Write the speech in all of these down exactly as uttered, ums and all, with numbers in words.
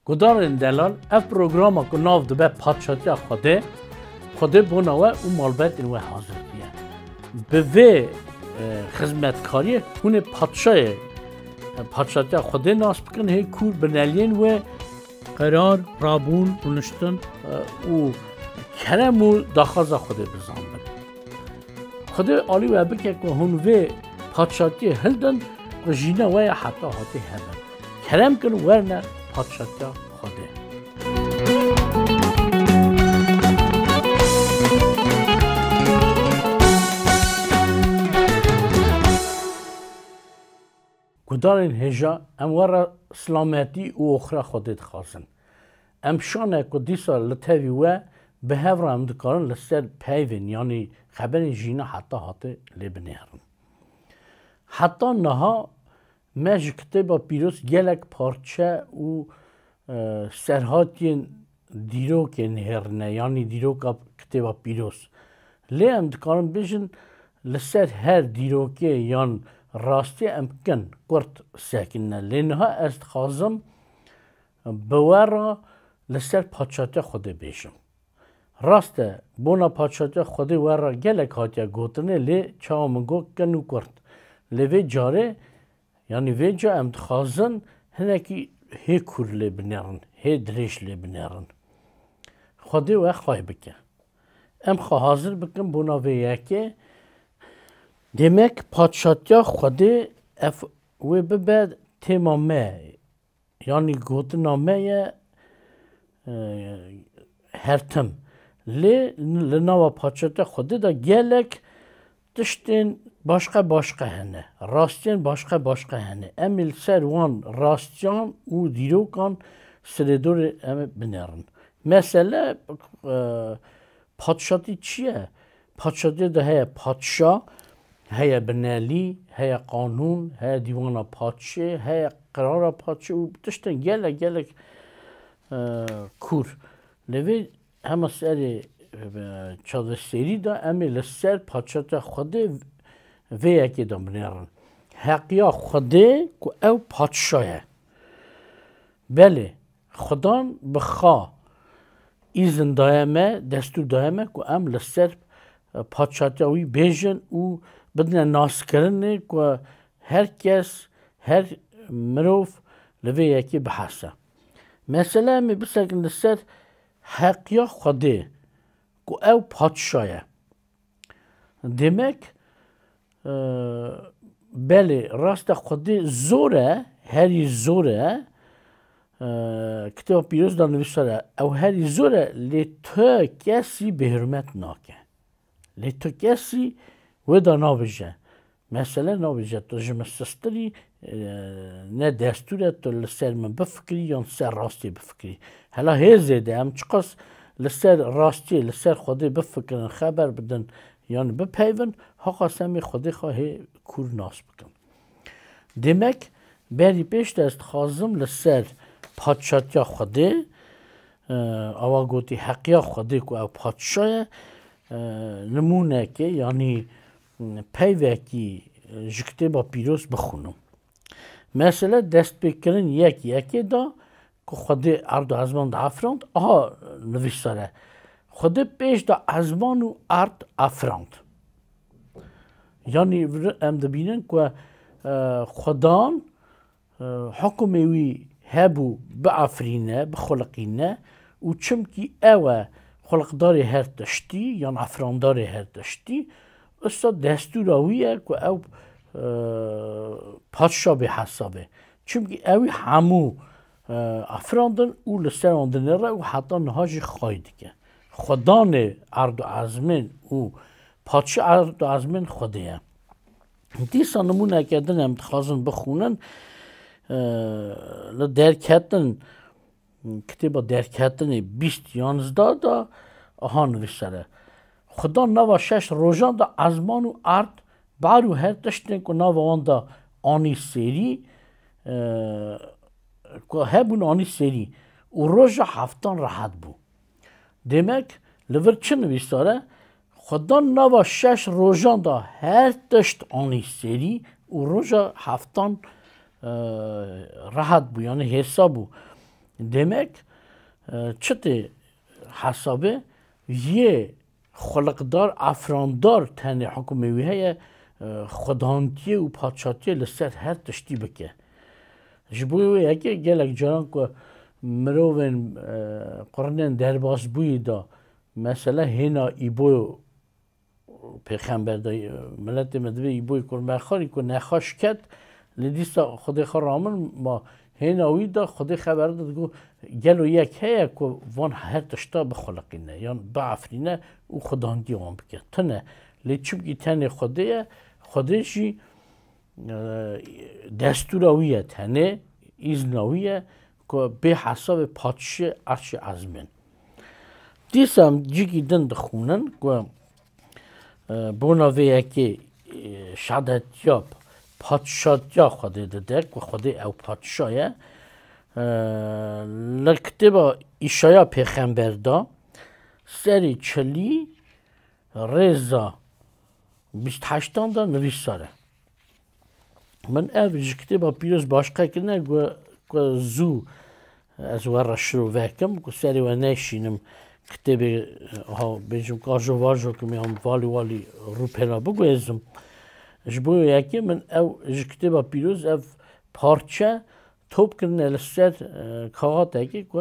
Gudarên delal, ev programa ku nav dibe Padşatiya Xwedê, Xwedê bona we û malbetên we hazir diye. Bi vê, e, xizmetkariyê hûn ê padşayê, e, Padşatiya Xwedê nas bikin, hê kûr bineliyên wê qerar, rabûn, rûniştin, e, û kerem û daxwaza Xwedê bizanbin. Xwedê alî we bike ku hûn vê padşatiyê hildin ku jîna we ya heta hatê hebin. Kerem kin werne padşatiya Xwedê. Gudarên hêja, em we re silametî û oxira Xwedê dixwazin. Em şane ku dîsa li tevî we bi hev re em dikarin li ser peyvên, yanî xeberên jîna heta hatê lê binêrin. Heta niha me ji Kitêba Pîroz gelek parçe û, e, serhatiyên dîrokê nihêrine, yanî dîroka Kitêba Pîroz. Lê em dikarin bêjin, li ser her dîrokê yan rastiyê em kin kurt sekine. Lê niha ez dixwazim bi we re li ser Padşatiya Xwedê bêjim. Rast e, bona Padşatiya Xwedê we re gelek hatiye gotinê, lê çawa min got kin û kurt. Lê vê carê, yanî vê ca em dixwazin hinekî hê kûr lê binêrin, hê dirêj lê binêrin. Xwedê we xway bike. Em xwe hazir bikin bona vê yekê. Demek Padşatiya Xwedê ev wê bibe tema me. Yanî gotina me ye, e, her tim. Lê li nava Padşatiya Xwedê de gelek tiştên başqe başqe hene. Rastiyên başqe başqe hene. Em ê li ser wan rastiyan û dîrokan sirêdorê em ê binêrin. Mesele, e, padşatî çi ye? Padşatiyê de heye padşa, heye binelî, heye qanûn, heye dîwana padşê, heye qirara padşê û tiştên gelek gelek, e, kûr. Lê vê hema serê, e, çavdêrî de em ê li ser Padşatiya Xwedê vê yekê de binêrin. Heqiya Xwedê ku ew padşa ye. Belê, Xudan bi xwe îzin daye me, destûr daye me ku em li ser, e, padşatiya wî bêjin û bidine naskirinê ku her kes, her mirov li vê yekê bihese. Mesele em ê bisekin li ser heqiya Xwedê ku ew padşa ye. Demek, e, belê, rast e, Xwedê zor e, herî zor e. E, Kitêba Pîroz de nivîsar e, ew herî zor e, lê tu kesî bêhurmet nake. Lê tu kesî wê de nabêje. Mesele nabêje, tu ji min sistirî, e, ne destûr e tu li ser min bifikirî yan ser rastiyê bifikirî. Hela hê zêde em çiqas li ser rastiyê, li ser Xwedê bifikirin, xeber bidin yan bipeyvin, haqas em ê Xwedê xwe hê kûr nas bikin. Demek, berî pêş de ez dixwazim li ser padşatiya Xwedê, e, awa gotî heqiya Xwedê ku ew padşa ye, e, nimûnekê, yanî, e, peyvekî, e, ji Kitêba Pîroz bixwînim. Mesele destpêkirin yek yekê de ku Xwedê erd û ezman diafirand, aha nivîsar e. Xwedê pêş de ezman û erd afirand. Yanî vir-, em dibînin ku, e, Xudan, e, hukumê wî hebû biafirîne, bixuliqîne û çimkî ew e xuliqdarê her tiştî yan afirandarê her tiştî, usa destûra wî ye ku ew, e, padşa bê hesabê. Çimkî ewî hemû, e, afirandin û li ser wan dinêre û heta niha jî xway dike. Xudanê erd û ezmên û padşa erd û ezmên Xwedê ye. Dîsa nimûneke din em dixwazin bixwînin, e, li Derketin, kitêba Derketinê bîst yanzdeh de aha nivîsar e. Xudan nava şeş rojan de ezman û erd, bar û her tiştên ku nava wan de anî sêrî, e, ku hebûn anî sêrî û roja heftan rehet bû. Demek, li vir çi nivîsar e? Xudan nava şeş rojan de her tişt anî sêrî û roja heftan, e, rehet bû, yanî hêsa bû. Demek, e, çi tê hesabê? Yê xweliqdar, efrandar tenê hukmê wî heye, e, xwedantiyê û padşatiyê li ser her tiştî bike. Ji bo wê yekê gelek caran ku mirovên, e, qurnên derbasbûyî de, mesele hêna Îbo pêxember de, miletê me divê Îboyê Kurmexarî ku nexweş ket, lê dîsa Xwedê xwe ramin, ma hêna wî de Xwedê xeber de digot, gelo yek heye ku van her tişta bixuliqîne, yan biefrîne û xwedantiyê wan bike? Tune. Lê çimkî tenê Xwedê ye, Xwedê jî, e, destûra wî ye, tenê îzna wî ye ku bê hesabê padşê erşê ezmên. Dîsa em cîkî din dixwînin ku, e, bona vê yekê, e, şadetiya padşatiya Xwedê dide, ku Xwedê ew padşa ye. E, li kitêba Îşaya pêxember de serê çilî rêza bîst heştan de nivîsar e. Min ev ji kitêba pîroz başqe kirine ku, ku zû ez we re şirove kim, ku serê we neşînim kitêbê, ha, bêjim kajo vajo kim yan valî walî rûpêla biguhêzim. Ji bo yekê min ew ji kitêba pîroz ev parçe top kirine li ser, e, kaxatekê ku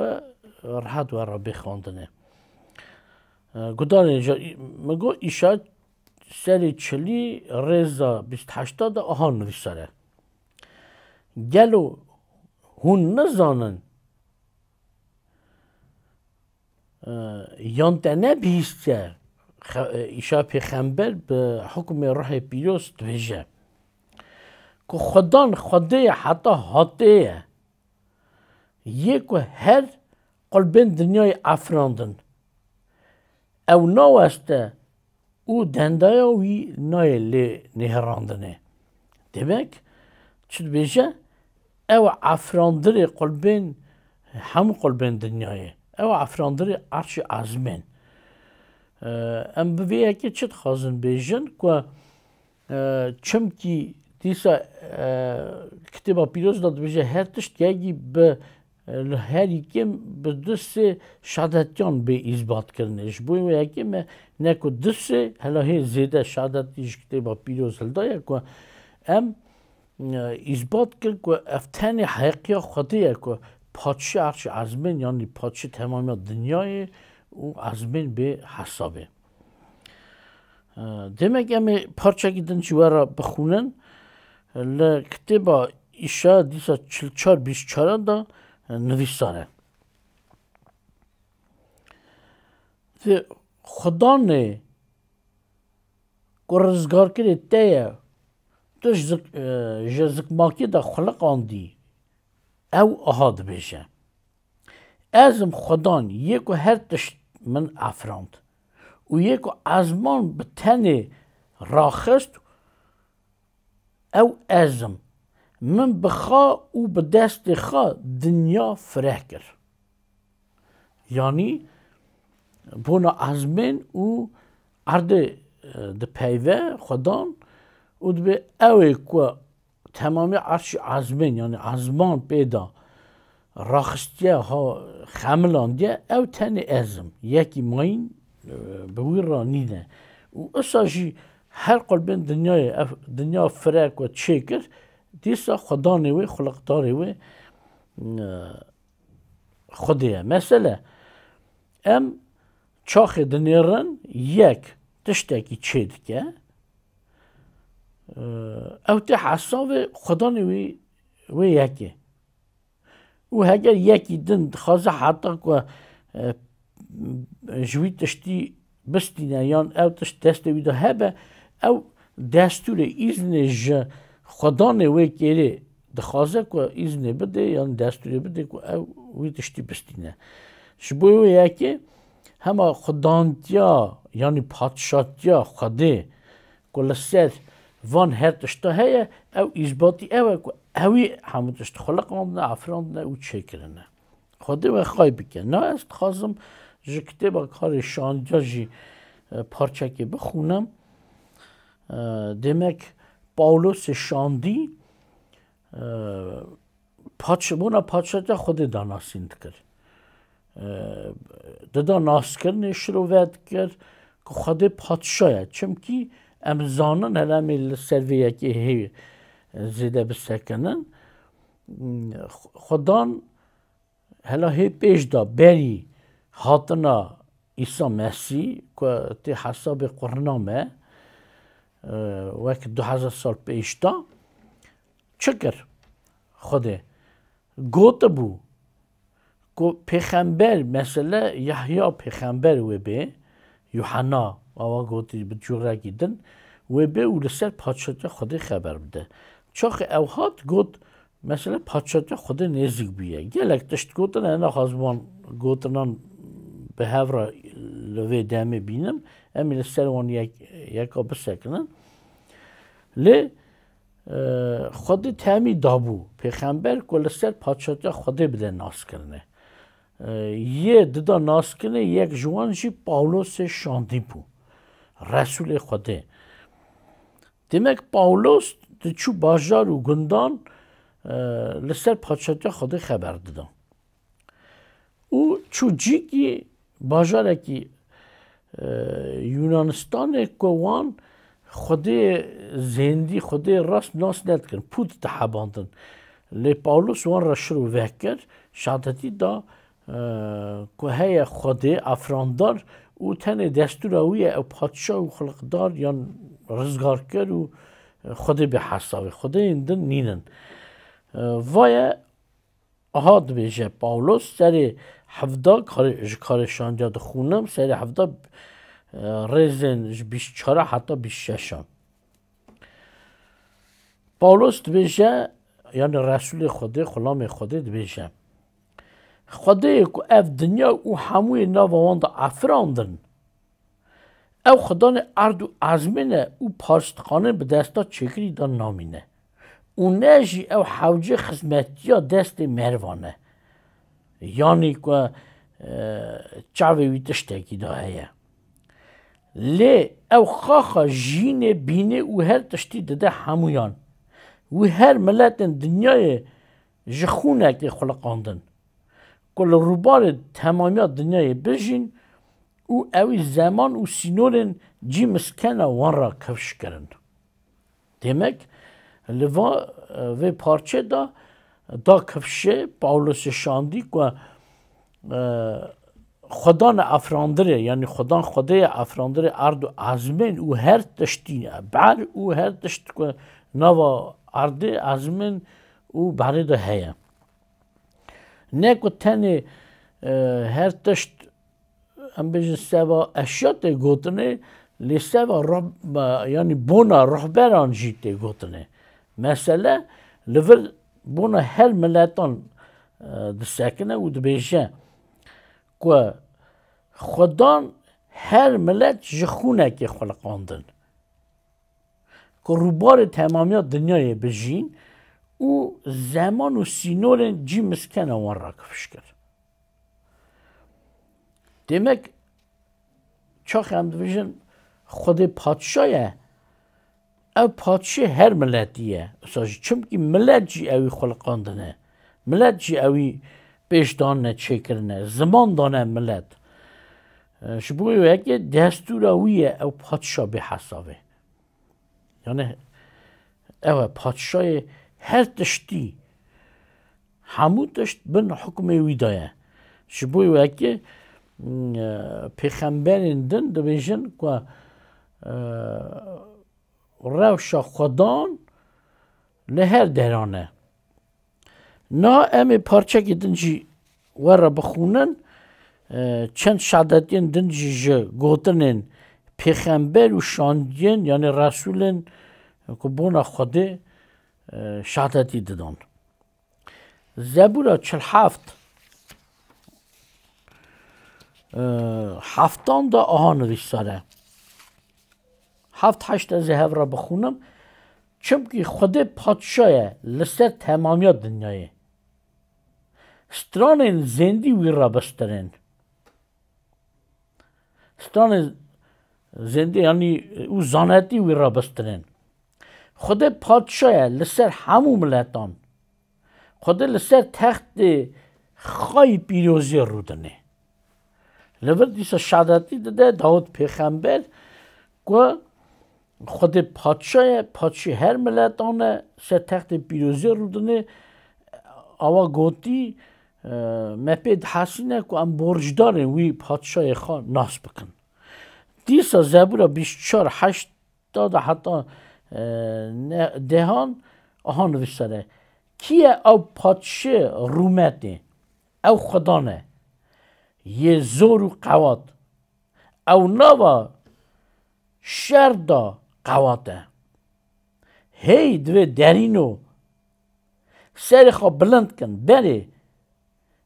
rehet we re bê xwendinê. E, gudanê ji, min got, Îşaya serê çilî rêza bîst heşta de aha nivîsar e. Gelo hûn nizanin, e, yan te nebihîstiye, xe-, e, Îşaya pêxember bi hukmê Ruhê Pîroz dibêje ku Xudan Xwedê ye heta hatê ye, yê ku her qulbên dinyayê efrandin. Ew naweste û dendaya wî nayê lê nêhirandinê. Demek, çi dibêje? Ew efrandirê qulbên, hemû qulbên dinyayê. Ew efrandirê erşê ezmên. Ee, em bi vê yekê çi dixwazin bêjin? Ku, e, çimkî dîsa, e, kitêba pîroz de dibêje, her tişt yekî bi li herî kêm bi du sê şadetiyan bê îzbat kirinê. Ji bo wê yekê me ne ku du sê, hela hê zêde şadetî ji kitêba pîroz hildaye ku em, e, îzbat kir ku ev tenê heqiya Xwedê ye ku padşê erşê ezmên, yanî padşê temamiya dinyayê û ezmên bê hesabê. E, demek em ê parçekî din jî we re bixwînin. Li kitêba Îşaya dîsa çil çar bîst çar de, e, nivîsar e. Vê Xudanê ku rizgarkirê te ye, tu ji zik-, e, ji zikmakê de xuliqandî, ew aha dibêje. Ez im Xudan, yê ku her tişt min efrand û yê ku ezman bi tenê raxist, ew ez im. Min bi xwe û bi destê xwe dinya fireh kir. Yanî bona ezmên û erdê, e, dipeyve Xudan û dibê ew ê ku temamê erşî ezmên, yanî ezman pê de raxistiye, ha, xemilandiye, ew tenê ez im. Yekî mayîn, e, bi wî re nîne. Û usa jî her qulbên dinyayê, ev dinya fire ku çêkir, dîsa Xudanê wê, xuliqdarê wê, e, Xwedê ye. Mesele, em çaxê dinêrin, yek tiştekî çêdike, e, ew tê hesavê Xudanê wî, wê yekê. Û heger yekî din dixwaze heta ku, e, ji wî tiştî bistîne yan ew tişt destê wî de hebe, ew destûrê, îznê ji Xudanê wê kêrê dixwaze ku îznê bidê yan destûrê bidê ku ew wî tiştî bistîne. Ji bo wê yekê hema xudantiya, yanî padşatiya Xwedê ku li ser van her tişta heye, ew îzbatî ew e ku ewî hemû tişt xuliqandine, efirandine û çêkirine. Xwedê we xay bike. Na ez dixwazim ji kitêba Karê Şandiya jî, e, parçekê bixwînim. E, demek Pawlosê Şandî, e, paç-, bona padşatiya Xwedê da nasîn dikir. E, dida naskirinê şirove dikir ku Xwedê padşa ye. Çimkî em zanin, hele em ê li ser vê yekê hê zêde bisekinin. Xwedan hela hê pêş de berî hatina Îsa Mesîh ku tê hesabê qurna me, e, wek du hezar sal pêş de çi kir Xwedê? Gotibû ku pêxember, mesele Yahya pêxember wê bê, Yuhanna, awa gotî bi cûrekî din, wê bê û li ser padşatiya Xwedê xeber bide. Çaxê ew hat, got, mesele padşatiya Xwedê nêzîk bûye. Gelek tişt gotin, ez naxwazim wan gotinan bi hev re li vê demê bînim. Em ê li ser wan yek, yeka bisekinin. Lê, e, Xwedê temî dabû pêxember ku li ser padşatiya Xwedê bide naskirinê. E, yê dida naskirinê yek ji wan jî Pawlosê şandî bû. Resûlê Xwedê. Demek Pawlos diçû bajar û gundan, e, li ser padşatiya Xwedê xeber dida. Û çû cîkî bajarekî, e, Yunanistanê ku wan Xwedê zêndî, Xwedê rast nas nedikin, pût dihebandin. Lê Pawlos wan re şirove kir, şadetî da, e, ku heye Xwedê afirandar û tenê destûra wî ye ew padşa û xiliqdar yan rizgarker û Xwedê bê hesabê. Xwedeyên din nînin. E, vaye aha dibêje Pawlos, serê hevda karê, ji karê şandiya dixwînim, serê hevda, e, rêzên ji bîst çar heta bîst şeş. Pawlos dibêje, yanî Resûlê Xwedê, xulamê Xwedê dibêje, Xwedêyê ku ev dinya û hemûyê nava wan de afirandin, ew Xudanê erd û ezmên e û parstiqanên bi desta çêkirî de namîne. Û ne jî ew hewcê xizmetiya destê mervan e. Yanî ku, e, çavê wî tiştekî de heye. Lê ew xaxa jînê bînê û her tiştî dide hemûyan. Wî her miletên dinyayê ji xûnekê xuliqandin. Ku li rûbarê temamiya dinyayê bijîn û ewî zeman û sînorên cî miskena wan re kifş kirin. Demek li va, vê parçê de da kifşê Pawlosê şandî ku, e, Xudan e afrandirê, yanî Xudan Xwedê ye afrandirê erd û ezmên û her tiştî ye, ber û her tişt ku nava erdê, ezmên û berê de heye. Ne ku tenê, e, her tişt, em bêjin, seva eşya tê gotinê, lê seva rab-, yanî bona rehberan jî tê gotinê. Mesele li vir bona her miletan, e, disekine û dibêje ku Xudan her milet ji xûnekê xuliqandin. Ku rûbarê temamiya dinyayê bijîn û zeman û sînorên cî miskena wan re kifş kir. Demek çax em dibêjin Xwedê padşa ye, ew padşê her miletî ye. Wisa jî çimkî milet jî ewî xuliqandine. Milet jî ewî pêş danine, çêkirine. Ziman dane milet. E, ji bo wê yekê destûra wî ye ew padşa bê hesabê. Yani ew e padşayê her tiştî, hemû tişt bin hukmê wî de ye. Ji bo wê yekê, mm, e, pêxemberên din dibêjin ku, e, rewşa Xudan li her deran e. Niha em ê parçekî din jî we re bixwînin, e, çend şadetiyên din jî ji gotinên pêxember û şandiyên, yanî resûlên ku bona Xwedê, e, şadetî didan. Zebûra çil heft, e, heftan de aha nivîsar e. Heft heşt ez ê hev re bixwînim. Çimkî Xwedê padşa ye li ser temamiya dinyayê. Stranên zêndî wî re bistirên. Stranên zêndî, yanî û zanetî wî re bistirên. Xwedê padşa ye li ser hemû miletan. Xwedê li ser textê xayî pîroziyê rûdinê. Li vir dîsa şadetî dide Dawud pêxember ku Xwedê padşa ye, padşê her miletan e, ser textê pîroziyê rûdinê. Awa gotî, e, me pê dihesîne ku em borcdarên wî padşayê xwe nas bikin. Dîsa Zebûra bîst û çar heşta de heta, e, ne-, dehan aha nivîsare. Kî ye ew padşê rûmetê? Ew Xudan e. Yê zor û qewat. Ew nava şer da qewat e. Hey divê derîno serê xwe bilind kin. Berê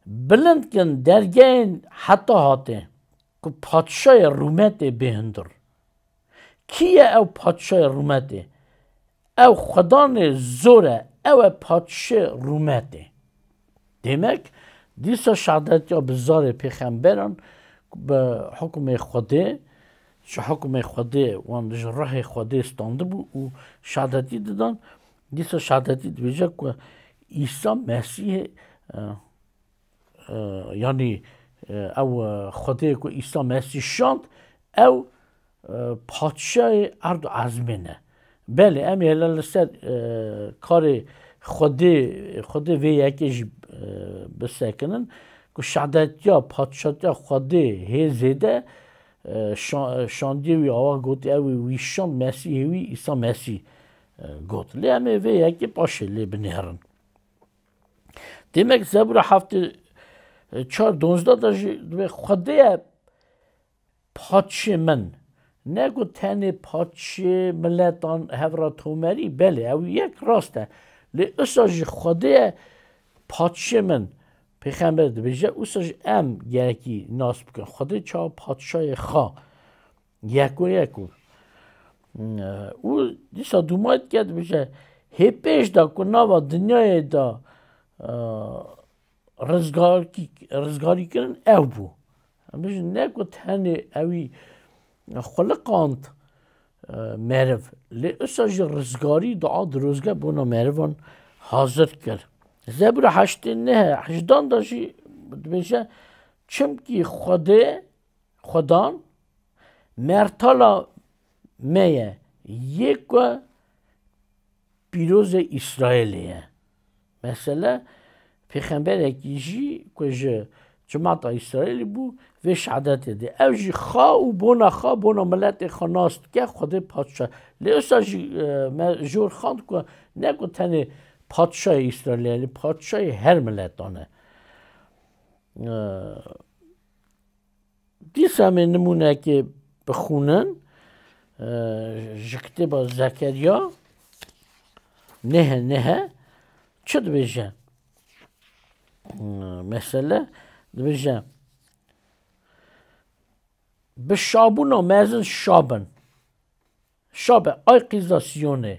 bilind kin dergehên heta hatê ku padşayê rûmetê bê hundir. Kî ye ew padşayê rûmetê? Ew Xudanê zor e, ew e padşê rûmetê. Demek, dîsa şadetiya bi zarê pêxemberan bi hukmê Xwedê, ji hukmê Xwedê, wan ji ruhê Xwedê standibû û şadetî didan, dîsa şadetî dibêje ku Îsa Mesîhê, e, e, yanî, e, ew, e, Xwedê ku Îsa Mesîh şand, ew, e, padşayê erd û ezmên e. Belê, em ê hela li ser, e, karê Xwedê, Xwedê vê yekê jî, e, bisekinin ku şadetiya, padşatiya Xwedê hê zêde, e, şa-, şandiyê wî awa gotî, ew ê wî şand, Mesîhê wî Îsa Mesîh, e, got. Lê em ê vê yekê paşê lê binêrin. Demek Zebûra heftê çar donzdeh de jî dibê Xwedê ye padşê min. Ne ku tenê padşê miletan hev re tomerî, belê ew yek rast e. Lê usa jî Xwedê ye padşê min. Pêxember dibêje, usa jî em gerekî nas bikin. Xwedê çawa padşayê xwe. Yeko yeko. Û dîsa dûmayî dike dibêje, hê pêş de ku nava dinyayê de, e, rizgarkî-, rizgarî kirin ew bû. Em bêjin ne ku tenê ewî xuliqand, e, meriv. Lê usa jî rizgarî dua dirozge bona merivan hazir kir. Zebûra heştê neh hejdan de jî dibêje, çimkî Xwedê Xudan mertala me ye, yê ku pîrozê Îsraîlê ye. Mesele, pêxemberekî jî ku ji cimata Îsraîlê bû, vê şehadetê dê. Ew jî xwe û bona xwe, bona miletê xwe nas dike, Xwedê padşa. Lê usa jî, e, me jor xand ku ne ku tenê padşayê Îsraîlê ye, lê padşayê her miletan e. E, Dîsa em ê nimûnekê bixwînin, e, ji kitêba Zekeriya, nehe nehe, çi dibêje? Mesele dibêje, bi şabûna mezin şabin. Şabe, ay qîza Siyonê,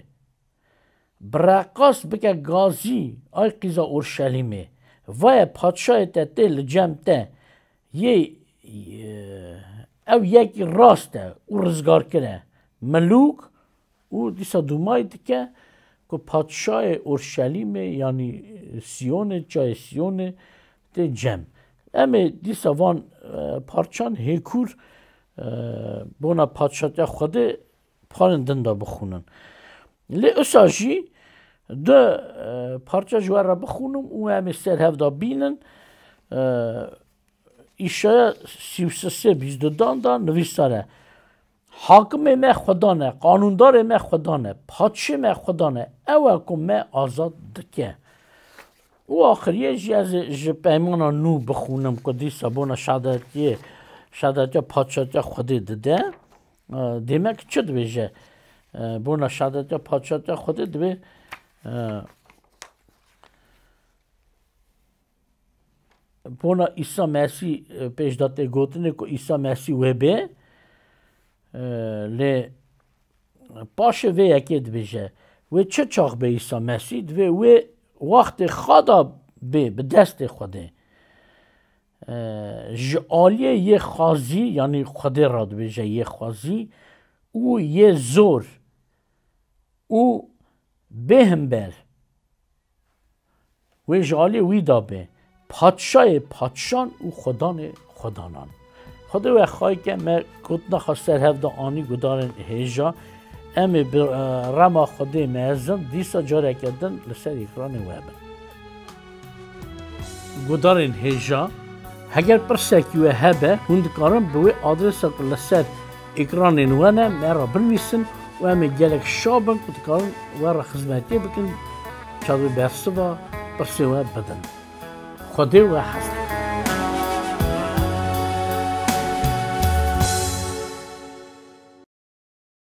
bi reqas bike gazî, ay qîza Orşelîmê. Vaye padşahê te tê li cem te yê, e, ew yekî rast e û rizgarkir e. Milûk û dîsa dûmayî dike ku padşahê Orşelîmê, yanî Siyonê, çayê Siyonê tê cem. Em ê dîsa van, e, parçan hêkûr, e, bona padşatiya Xwedê parên din de bixwînin. Lê usa jî du, e, parça ji we re bixwînim û em ê ser hev de bînin. E, Îşaya sî û sê bîst dudan de nivîsar e. Hakimê me Xudan e, qanûndarê me Xudan e, padşê me Xudan e, ew e ku me azad dike. Û axiriyê jî ez ê ji peymana nû bixwînim ku dîsa bona şadetiyê, şadetiya padşatiya Xwedê dide. E, demek çi dibêje? E, bona şadetiya padşatiya Xwedê dibê, e, bona Îsa Mesîh, e, pêş de tê gotinê ku Îsa Mesîh wê bê, e, lê paşê vê yekê dibêje, wê çi çax bê Îsa Mesîh? Dibê wê wextê xwe de bê, bi destê Xwedê. E, ji aliyê yê xwezî, yanî Xwedê re dibêje yê xwezî û yê zor û bêhember. wê ji alî wî de be, Padşayê padşan û Xudanê xudanan. Xwedê we xayke me gotina xwe ser hev de anî gudarên hêja. Em ê bi, e, rema Xwedê mezin dîsa careke din li ser ekranê we bin. Gudarên hêja, heger pirsekî we hebe, hûn dikarin bi wê adresa ku li ser ekranên we ne, me re binivîsin û em ê gelek şa bin ku dikarin we re xizmetiyê bikin, çavê bersiva pirsê we bidin. Xwedê we hez dikin.